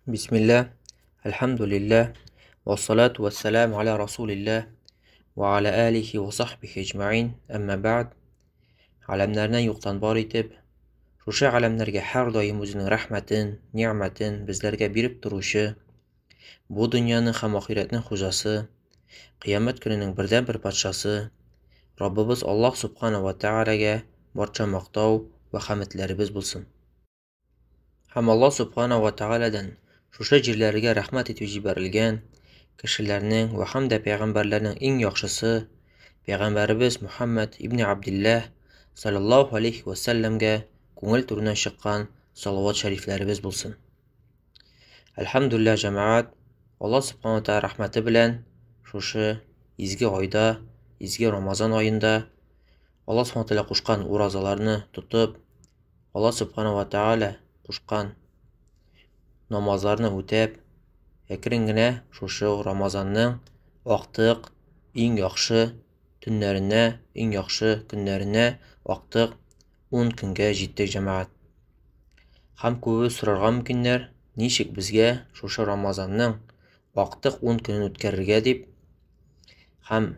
Бисмилла, әлхәмдүлилләһ, вассалату вассаламу аля расулилләһ, ва аля алихи ва сахбихи әҗмәин, әмма бәгъд. Галәмнәрне юктан бар итеп, шушы галәмнәргә һәрдаим үзенең рәхмәтен, нигъмәтен безләргә биреп торучы, бу дөньяның һәм ахирәтнең хуҗасы, кыямәт көненең бердәнбер патшасы, Раббыбыз Аллаһ субхана ва тәгаләгә барча мактау вә хәмедләребез булсын. Һәм Аллаһ субхана ва тәгаләдән шушы җирләргә рәхмәт итеп җибәрелгән кешеләрнең вә һәм дә пәйгамбәрләрнең иң яхшысы, пәйгамбәребез Мухәммәд ибне Абдилләһ саллаллаһу алейхи вә сәлләмгә күңел түреннән чыккан салават шәрифләребез булсын. Әлхәмдүлилләһ, җәмәгать, Аллаһ субхана ва тәгалә рәхмәте белән шушы изге айда, изге Рамазан аенда Аллаһ субхана ва тәгалә кушкан уразаларны тотып, Аллаһ Субхана ва Тәгалә кушкан намазларны үтәп, әкрен генә шушы Рамазанның актык иң яхшы төннәренә, иң яхшы көннәренә актык 10 көнгә җиттек, җәмәгать. Һәм күбебез сорарга мөмкиннәр, ничек безгә шушы Рамазанның актык 10 көнен үткәрергә дип. Һәм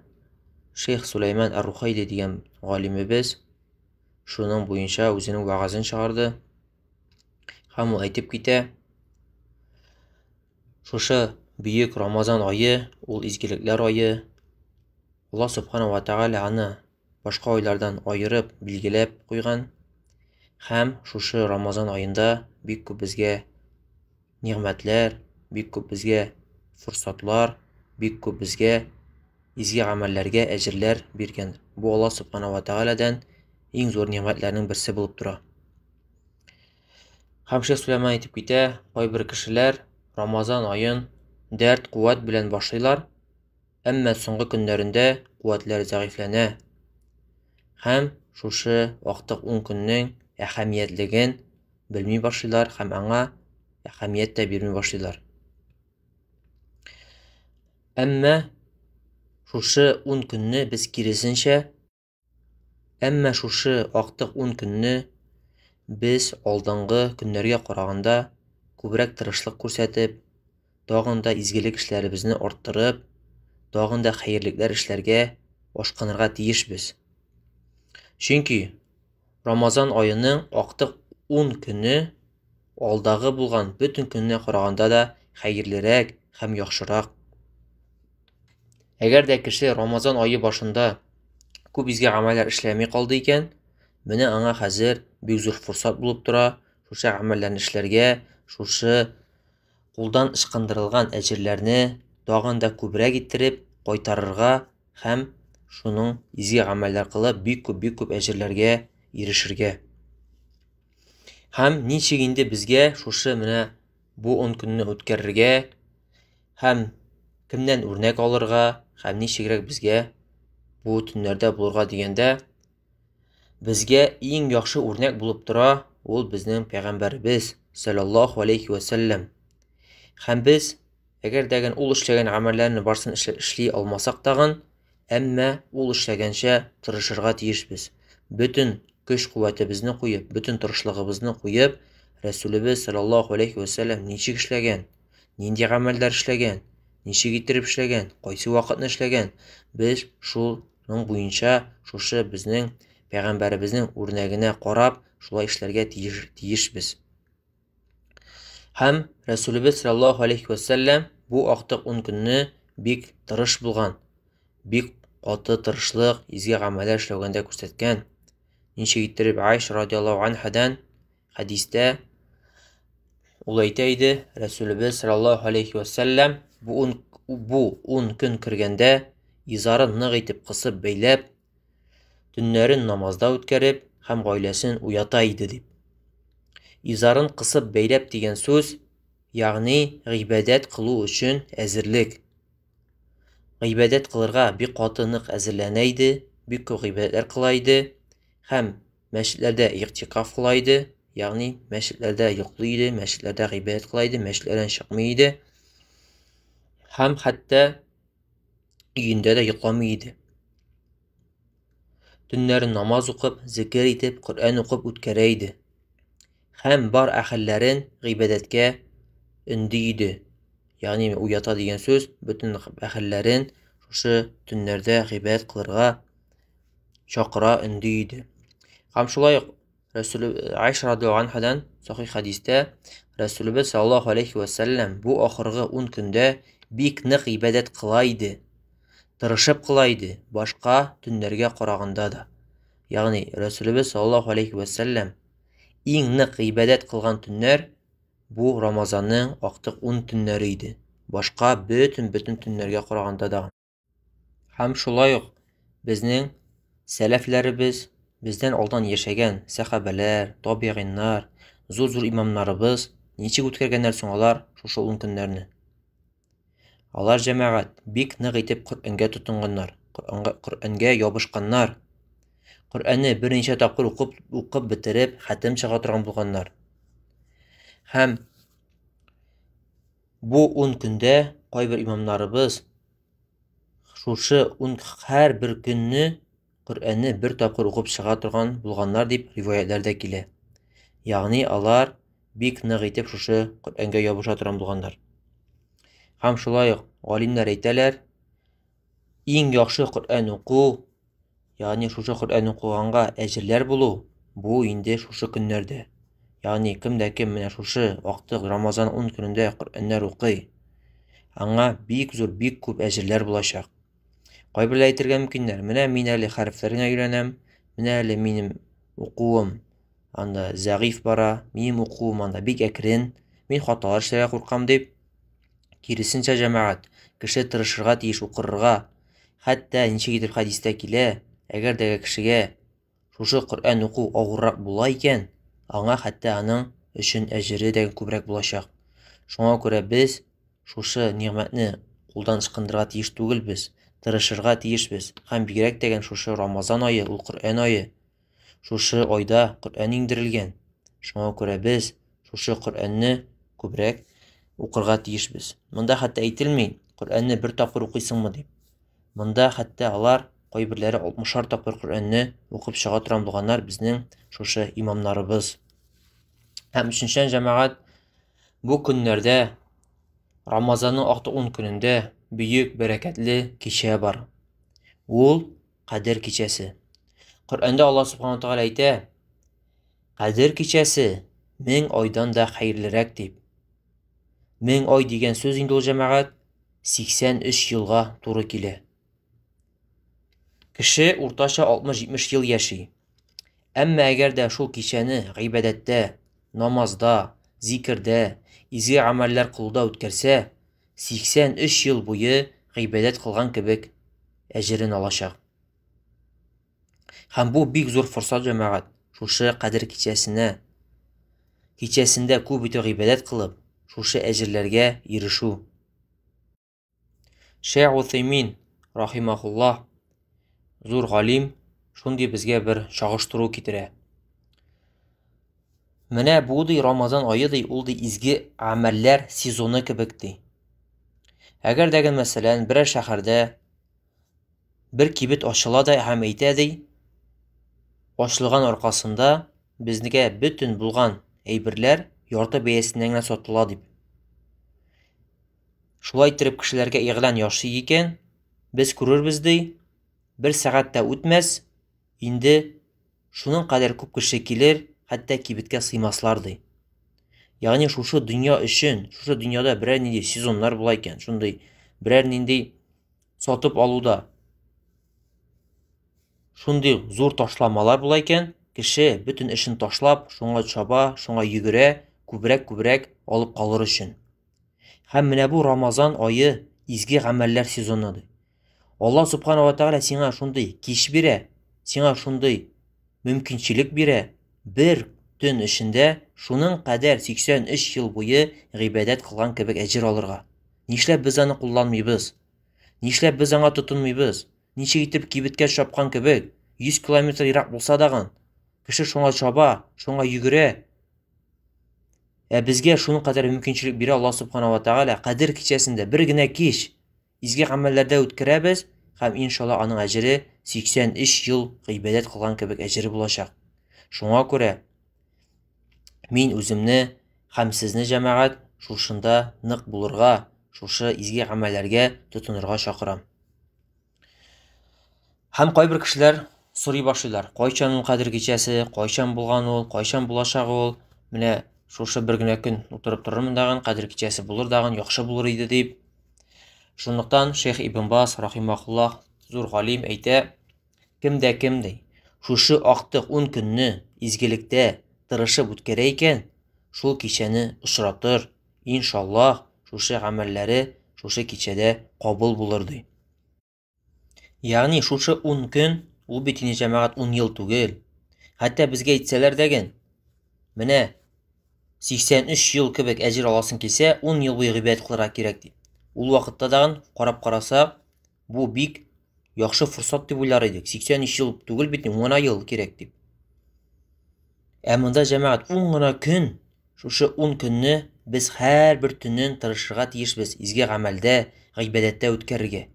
Шейх Сулейман Ар-Рухайли дигән галимебез шуның буенча үзенең вәгазен чыгарды. Һәм ул әйтеп китә: Шушы бөек Рамазан ае, ул изгелекләр ае. Аллаһ субхана ва тааля аны башка айлардан аерып, билгеләп куйган. Һәм шушы Рамазан аенда бик күп безгә нигъмәтләр, бик күп безгә форсатлар, бик күп безгә изге гамәлләргә әҗерләр биргән. Бу Аллаһ субхана ва тәгаләдән иң зур нигъмәтләрнең берсе булып тора. Һәм Шейх Сулейман әйтеп китә, кайбер кешеләр Рамазан аен дәрт, куәт белән башлыйлар, әмма соңгы көннәрендә куәтләре зәгыйфьләнә. Һәм шушы актык 10 көннең әһәмиятлеген белми башлыйлар һәм аңа әһәмият тә бирми башлыйлар. Әмма шушы 10 көнне без киресенчә, әмма шушы актык 10 көнне без алдынгы көннәргә караганда күбрәк тырышлык күрсәтеп, тагын да изгелек эшләребезне арттырып, тагын да хәерлекләр эшләргә ашкынырга тиешбез. Чөнки Рамазан аеның актык 10 көне алдагы булган бөтен көненә караганда да хәерлерәк һәм яхшырак. Әгәр дә кеше Рамазан ае башында күп изге гамәлләр эшләми калды икән, менә аңа хәзер бик зур форсат булып тора, шушы гамәлләрне эшләргә, шушы кулдан ычкындырылган әҗерләрне тагын да күбрәк иттереп кайтарырга һәм шуның изге гамәлләр кылып бик күп бик күп әҗерләргә ирешергә. Һәм ничек инде безгә шушы менә бу 10 көнне үткәрергә һәм кемнән үрнәк алырга һәм ничегрәк безгә бу төннәрдә булырга дигәндә, безгә иң яхшы үрнәк булып тора ул безнең пәйгамбәребез саллаллаһу алейхи ва сәлләм. Һәм без әгәр дә ул эшләгән гамәлләрне барсын эшли алмасак тагын, әмма ул эшләгәнчә тырышырга тиешбез. Бөтен көч-куәтебезне куеп, бөтен тырышлыгыбызны куеп, Рәсүлебез саллаллаһу алейхи ва сәлләм ничек эшләгән, нинди гамәлләр эшләгән, ничек иттереп эшләгән, кайсы вакытны эшләгән, без шулның буенча шушы безнең пәйгамбәребезнең үрнәгенә карап, шулай эшләргә тиеш, тиешбез. Һәм Рәсүлебез саллаллаһу алейхи ва сәлләм бу актык 10 көнне бик тырыш булган, бик каты тырышлык, изге гамәлләр эшләгәндә күрсәткән. Ничек иттереп Айша радиаллаһу анһадан хәдистә ул әйтә иде, Рәсүлебез саллаллаһу алейхи ва сәлләм бу 10 көн кергәндә изарын нык итеп кысып бәйләп, төннәрен намазда үткәреп һәм гаиләсен уята иде дип. Изарын кысып бәйләп дигән сүз, ягъни гыйбадәт кылу өчен әзерлек. Гыйбадәт кылырга бик каты нык әзерләнә иде, бик күп гыйбадәтләр кыла иде һәм мәчетләрдә игътикаф кыла иде, ягъни мәчетләрдә йоклый иде, мәчетләрдә гыйбадәт кыла иде, мәчетләрдән чыкмый иде һәм хәтта өендә дә йокламый иде. Төннәрен намаз укып, зикер итеп, Коръән укып үткәрә иде. Һәм бар әһелләрен гыйбадәткә өнди иде. Ягъни уята дигән сүз, бөтен әһелләрен шушы төннәрдә гыйбадәт кылырга чакыра, өнди иде. Һәм шулай ук Рәсүл Айша радиаллаһу анһадан сахих хәдистә Рәсүлебез саллаллаһу алейхи ва сәлләм бу ахыргы 10 көндә бик нык гыйбадәт кыла иде. Тырышып кыла иде, башка төннәргә караганда да. Ягъни Рәсүлебез саллаллаһу алейхи ва сәлләм иң нык гыйбадәт кылган төннәр бу Рамазанның актык 10 төннәре иде. Башка бөтен-бөтен төннәргә караганда да. Һәм шулай ук безнең сәләфләребез, бездән алдан яшәгән сәхабәләр, табигыйннар, зур-зур имамнарыбыз ничек үткәргәннәр соң алар шушы 10 көннәрне? Алар җәмәгать бик нык итеп Коръәнгә тотынганнар, Коръәнгә, Коръәнгә ябышканнар. Коръәнне берничә тапкыр укып, укып бетереп, хәтем чыга торган булганнар. Һәм бу 10 көндә кайбер имамнарыбыз шушы ун һәр бер көнне Коръәнне бер тапкыр укып чыга торган булганнар дип риваятьләр дә килә. Ягъни алар бик нык итеп шушы Коръәнгә ябыша торган булганнар. Һәм шулай ук галимнәр әйтәләр, иң яхшы Коръән уку, ягъни шушы Коръән укыганга әҗерләр булу, бу инде шушы көннәрдә. Ягъни кем дә кем менә шушы актык Рамазан 10 көнендә Коръәннәр укый, аңа бик зур, бик күп әҗерләр булачак. Кайберләр әйтергә мөмкиннәр, менә мин әле хәрефләр генә өйрәнәм, менә әле минем укуым анда зәгыйф бара, минем укуым анда бик әкрен, мин хаталар эшләргә куркам дип. Киресенчә, җәмәгать, кеше тырышырга тиеш укырырга. Хәтта ничек итеп хәдистә килә, әгәр дә кешегә шушы Коръән уку авыррак була икән, аңа хәтта аның өчен әҗере дә күбрәк булачак. Шуңа күрә без шушы нигъмәтне кулдан ычкындырырга тиеш түгелбез, тырышырга тиешбез. Һәм бигрәк тә шушы Рамазан ае, ул Коръән ае. Шушы айда Коръән иңдерелгән. Шуңа күрә без шушы Коръәнне күбрәк укырга тиешбез. Монда хәтта әйтелми, Коръәнне бер тапкыр укыйсыңмы дип. Монда хәтта алар кайберләре 60 тапкыр Коръәнне укып чыга торган булганнар безнең шушы имамнарыбыз. Һәм өченчедән, җәмәгать, бу көннәрдә Рамазанның актык 10 көнендә бөек бәрәкәтле кичә бар. Ул Кадер кичәсе. Коръәндә Аллаһ Субхану Тәгалә әйтә, Кадер кичәсе мең айдан да хәерлерәк дип. Мең ай дигән сүз инде ул җәмәгать 83 елга туры килә. Кеше уртача 60-70 ел яши. Әмма әгәр дә шул кичәне гыйбадәттә, намазда, зикердә, изге гамәлләр кылуда үткәрсә, 83 ел буе гыйбадәт кылган кебек әҗерен алачак. Һәм бу бик зур форсат җәмәгать, шушы кадер кичәсенә кичәсендә күп итеп гыйбадәт кылып, шушы әҗерләргә ирешү. Шейх Утаймин рахимахуллах зур галим шундый безгә бер чагыштыру китерә. Менә бу ди Рамазан ае ди, ул ди изге гамәлләр сезоны кебек ди. Әгәр дә мәсәлән, берәр шәһәрдә бер кибет ачыла да һәм әйтә ди, ачылган аркасында безгә бөтен булган әйберләр ярты бәясеннән генә сатыла дип. Шулай иттереп кешеләргә игълан ясый икән, без күрербез ди, бер сәгать тә үтмәс, инде шуның кадәр күп кеше килер, хәтта кибеткә сыймаслар ди. Ягъни шушы дөнья өчен, шушы дөньяда берәр нинди сезоннар була икән, шундый берәр нинди сатып алуда шундый зур ташламалар була икән, кеше бөтен эшен ташлап, шуңа чаба, шуңа йөгерә, күбрәк-күбрәк алып калыр өчен. Һәм менә бу Рамазан ае изге гамәлләр сезоны ди. Аллаһ субхана ва тәгалә сиңа шундый кич бирә, сиңа шундый мөмкинчелек бирә, бер төн эчендә шуның кадәр 83 ел буе гыйбадәт кылган кебек әҗер алырга. Нишләп без аны кулланмыйбыз? Нишләп без аңа тотынмыйбыз? Ничек итеп кибеткә чапкан кебек, 100 километр ерак булса дагын, кеше шуңа чаба, шуңа йөгерә. Ә безгә шуның кадәр мөмкинчелек бирә Аллаһ субхана ва тәгалә. Кадер кичәсендә бер генә кич изге гамәлләрдә үткәрәбез һәм иншалла аның әҗере 83 ел гыйбадәт кылган кебек әҗере булачак. Шуңа күрә мин үземне һәм сезне җәмәгать шушында нык булырга, шушы изге гамәлләргә тотынырга чакырам. Һәм кайбер кешеләр сорый башлыйлар. Кайчан ул Кадер кичәсе, кайчан булган ул, кайчан булачак ул? Менә шушы бер генә көн утырып торырмын дагын, Кадер кичәсе булыр дагын, яхшы булыр иде дип. Шунлыктан Шейх Ибн Баз рахимахуллах, зур галим әйтә, кем дә кем ди, шушы актык 10 көнне изгелектә тырышып үткәрә икән, шул кичәне очратыр, иншаллаһ, шушы гамәлләре шушы кичәдә кабул булыр ди. Ягъни шушы 10 көн, ул бит инде җәмәгать 10 ел түгел. Хәтта безгә әйтсәләр дәген, менә 83 ел кебек әҗер аласың килсә, 10 ел буе гыйбадәт кылырга кирәк дип. Ул вакытта дагын карап карасак, бу бик яхшы форсат дип уйлар идек. 83 ел түгел бит, 10 гына ел кирәк дип. Ә монда җәмәгать 10 гына көн, шушы 10 көнне без һәрбер төнен тырышырга тиешбез изге гамәлдә, гыйбадәттә үткәрергә.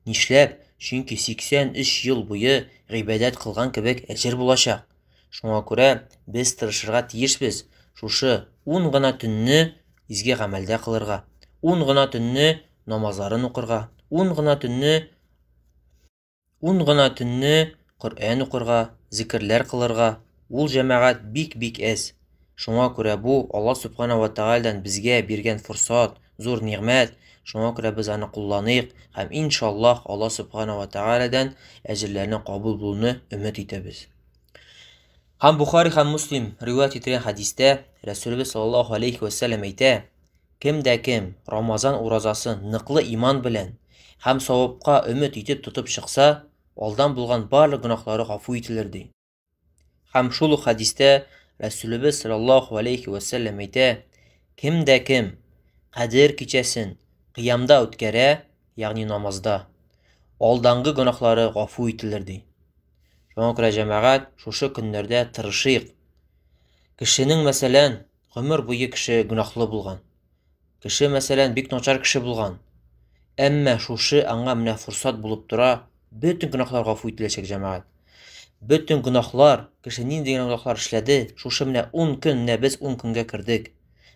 Нишләп? Чөнки 83 ел буе гыйбадәт кылган кебек әҗер булачак. Шуңа күрә без тырышырга тиешбез шушы 10 гына төнне изге гамәлдә кылырга, 10 гына төнне намазларын укырга, 10 гына төнне 10 гына төнне Коръән укырга, зикерләр кылырга. Ул җәмәгать бик-бик әз. Шуңа күрә бу Алла Субхана ва Тәгаләдән безгә биргән форсат, зур нигъмәт. Шуңа күрә без аны кулланыйк һәм иншаллаһ Алла Субхана ва Тәгаләдән әҗерләрне кабул булуны өмет итәбез. Һәм Бухари һәм Муслим риваять ителгән хәдистә Рәсүлебез саллаллаһу алейхи ва сәлләм әйтә: Кем дә кем Рамазан уразасын ныклы иман белән һәм савапка өмет итеп тотып чыкса, алдан булган барлык гөнаһлары гафу ителер ди. Һәм шул ук хәдистә Рәсүлебез саллаллаһу алейхи ва сәлләм әйтә: Кем дә кем Кадер кичәсен кыямда үткәрә, ягъни намазда, алдангы гөнаһлары гафу ителер ди. Шуңа күрә җәмәгать, шушы көннәрдә тырышыйк. Кешенең, мәсәлән, гомер буе кеше гөнаһлы булган. Кеше, мәсәлән, бик начар кеше булган. Әмма шушы аңа менә форсат булып тора, бөтен гөнаһлар гафу ителәчәк, җәмәгать. Бөтен гөнаһлар, кеше нинди генә гөнаһлар эшләде, шушы менә 10 көн, менә без 10 көнгә кердек.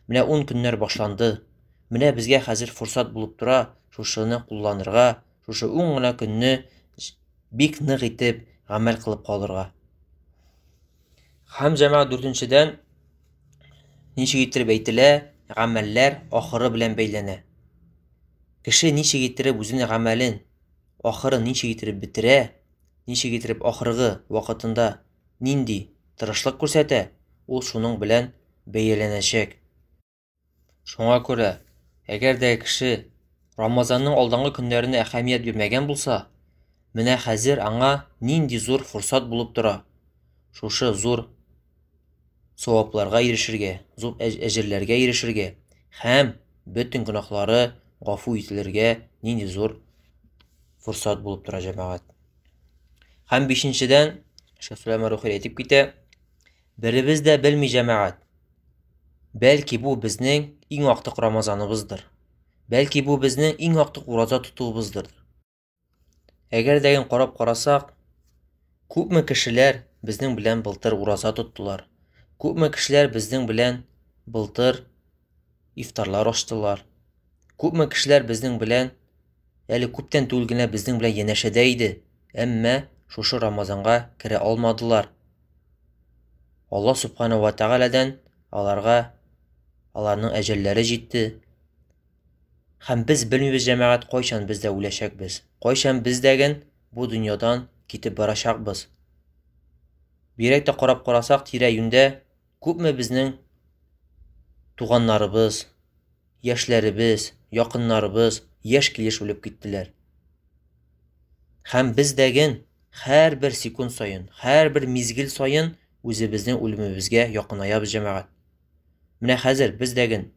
Менә 10 көннәр башланды. Менә безгә хәзер форсат булып тора, шушыны кулланырга, шушы 10 гына көнне бик нык итеп гамәл кылып калырга. Һәм җәмәгать дүртенчедән, ничек иттереп әйтелә, гамәлләр ахыры белән бәйләнә. Кеше ничек иттереп үзенең гамәлен, ахырын ничек иттереп бетерә, ничек иттереп ахыргы вакытында нинди тырышлык күрсәтә, ул шуның белән бәяләнәчәк. Шуңа күрә, әгәр дә кеше Рамазанның алдангы көннәренә әһәмият бирмәгән булса, менә хәзер аңа нинди зур форсат булып тора. Шушы зур савапларга ирешергә, зур әҗерләргә ирешергә һәм бөтен гөнаһлары гафу ителергә нинди зур форсат булып тора, җәмәгать. Һәм бишенчедән, Шәйх Сөләйман Рухи әйтеп китә, беребез дә белми, җәмәгать. Бәлки бу безнең иң актык Рамазаныбыздыр. Бәлки бу безнең иң актык ураза тотуыбыздыр. Әгәр дә карап карасак, күпме кешеләр безнең белән былтыр ураза тоттылар. Күпме кешеләр безнең белән былтыр ифтарлар ачтылар. Күпме кешеләр безнең белән әле күптән түгел генә безнең белән янәшәдә иде, әмма шушы Рамазанга керә алмадылар. Алла Субхана ва Тәгаләдән аларга аларның әҗәлләре җитте. Һәм без белмибез, җәмәгать, кайчан без дә үләчәкбез. Кайчан без дәген бу дөньядан китеп барачакбыз. Бигрәк тә карап карасак, тирә-юньдә күпме безнең туганнарыбыз, яшьләребез, якыннарыбыз яшь килеш үлеп киттеләр. Һәм без дәген һәрбер секунд саен, һәрбер мизгел саен үзебезнең үлемебезгә якынаябыз, җәмәгать. Менә хәзер без дәген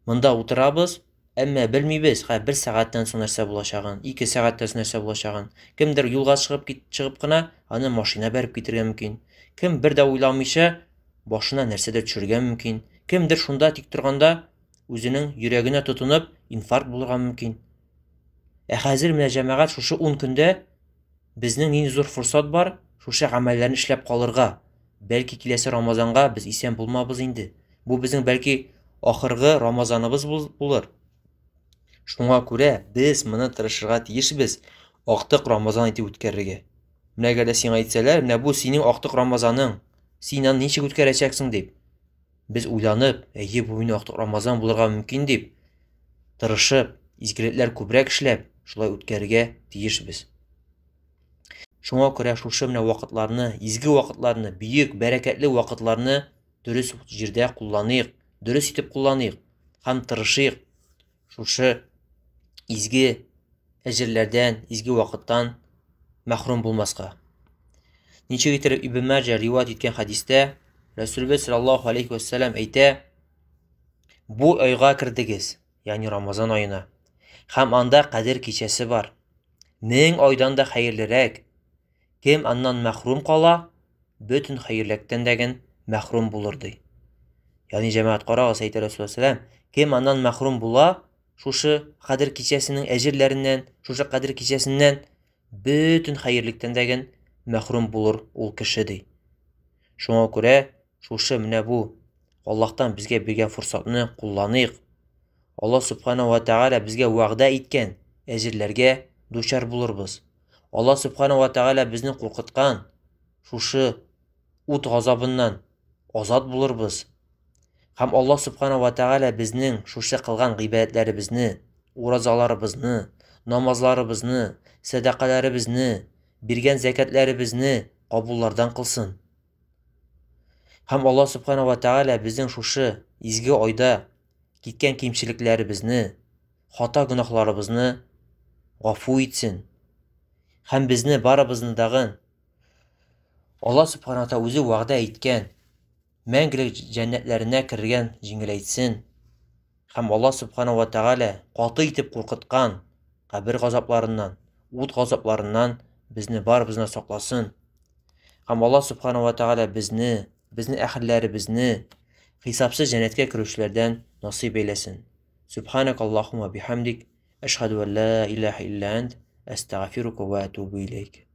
монда утырабыз, әмма белмибез, хә бер сәгатьтән соң нәрсә булачагын, 2 сәгатьтән соң нәрсә булачагын. Кемдер юлга чыгып кит, чыгып кына аны машина бәреп китергә мөмкин. Кем бер дә уйламыйча башына нәрсә дә төшергә мөмкин. Кемдер шунда тик торганда үзенең йөрәгенә тотынып инфаркт булырга мөмкин. Ә хәзер менә җәмәгать шушы 10 көндә безнең нинди зур форсат бар, шушы гамәлләрне эшләп калырга. Бәлки киләсе Рамазанга без исән булмабыз инде. Бу безнең бәлки ахыргы Рамазаныбыз булыр. Шуңа күрә без моны тырышырга тиешбез, актык Рамазан итеп үткәрергә. Менә әгәр дә сиңа әйтсәләр, менә бу синең актык Рамазаның, син аны ничек үткәрәчәксең дип. Без уйланып, әйе, бу минем актык Рамазан булырга мөмкин дип, тырышып, изгелекләр күбрәк эшләп, шулай үткәрергә тиешбез. Шуңа күрә шушы менә вакытларны, изге вакытларны, бөек, бәрәкәтле вакытларны дөрес җирдә кулланыйк, дөрес итеп кулланыйк һәм тырышыйк шушы изге әҗерләрдән, изге вакыттан мәхрүм булмаска. Ничек итеп Ибн Маҗа риваять иткән хәдистә Рәсүлебез саллаллаһу алейхи вәссәлам әйтә: "Бу айга кердегез, ягъни Рамазан аена. Һәм анда Кадер кичәсе бар. 1000 айдан да хәерлерәк. Кем аннан мәхрүм кала, бөтен хәерлектән дәген мәхрүм булыр ди. Ягъни җәмәгать карагыз, әйтә Рәсүлүлләһ, кем аннан мәхрүм була, шушы Кадер кичәсенең әҗерләреннән, шушы Кадер кичәсеннән бөтен хәерлектән дәген мәхрүм булыр ул кеше ди. Шуңа күрә шушы менә бу Аллаһтан безгә биргән форсатны кулланыйк. Аллаһ субхана ва тәгалә безгә вәгъдә иткән әҗерләргә дучар булырбыз. Аллаһ субхана ва тәгалә безне куркыткан шушы ут газабыннан азат булырбыз. Һәм Аллаһ субхана ва тәгалә безнең шушы кылган гыйбадәтләребезне, уразаларыбызны, намазларыбызны, сәдакаларыбызны, биргән зәкятләребезне кабуллардан кылсын. Һәм Аллаһ субхана ва тәгалә безнең шушы изге айда киткән кимчелекләребезне, хата гөнаһларыбызны гафу итсен. Һәм безне барыбызны дагын Аллаһ субхана ва үзе вәгъдә иткән мәңгелек җәннәтләренә кергән җиңеләйтсен. Һәм Аллаһ субхана ва тәгалә каты итеп куркыткан кабер газапларыннан, ут газапларыннан безне барыбызны сакласын. Һәм Аллаһ субхана ва тәгалә безне, безнең әһелләребезне хисапсыз җәннәткә керүчеләрдән насыйп әйләсен. Субханак Аллаһумма бихамдик, әшһәду ан ла илаһа илля ант, әстәгъфирука ва атубу илейк.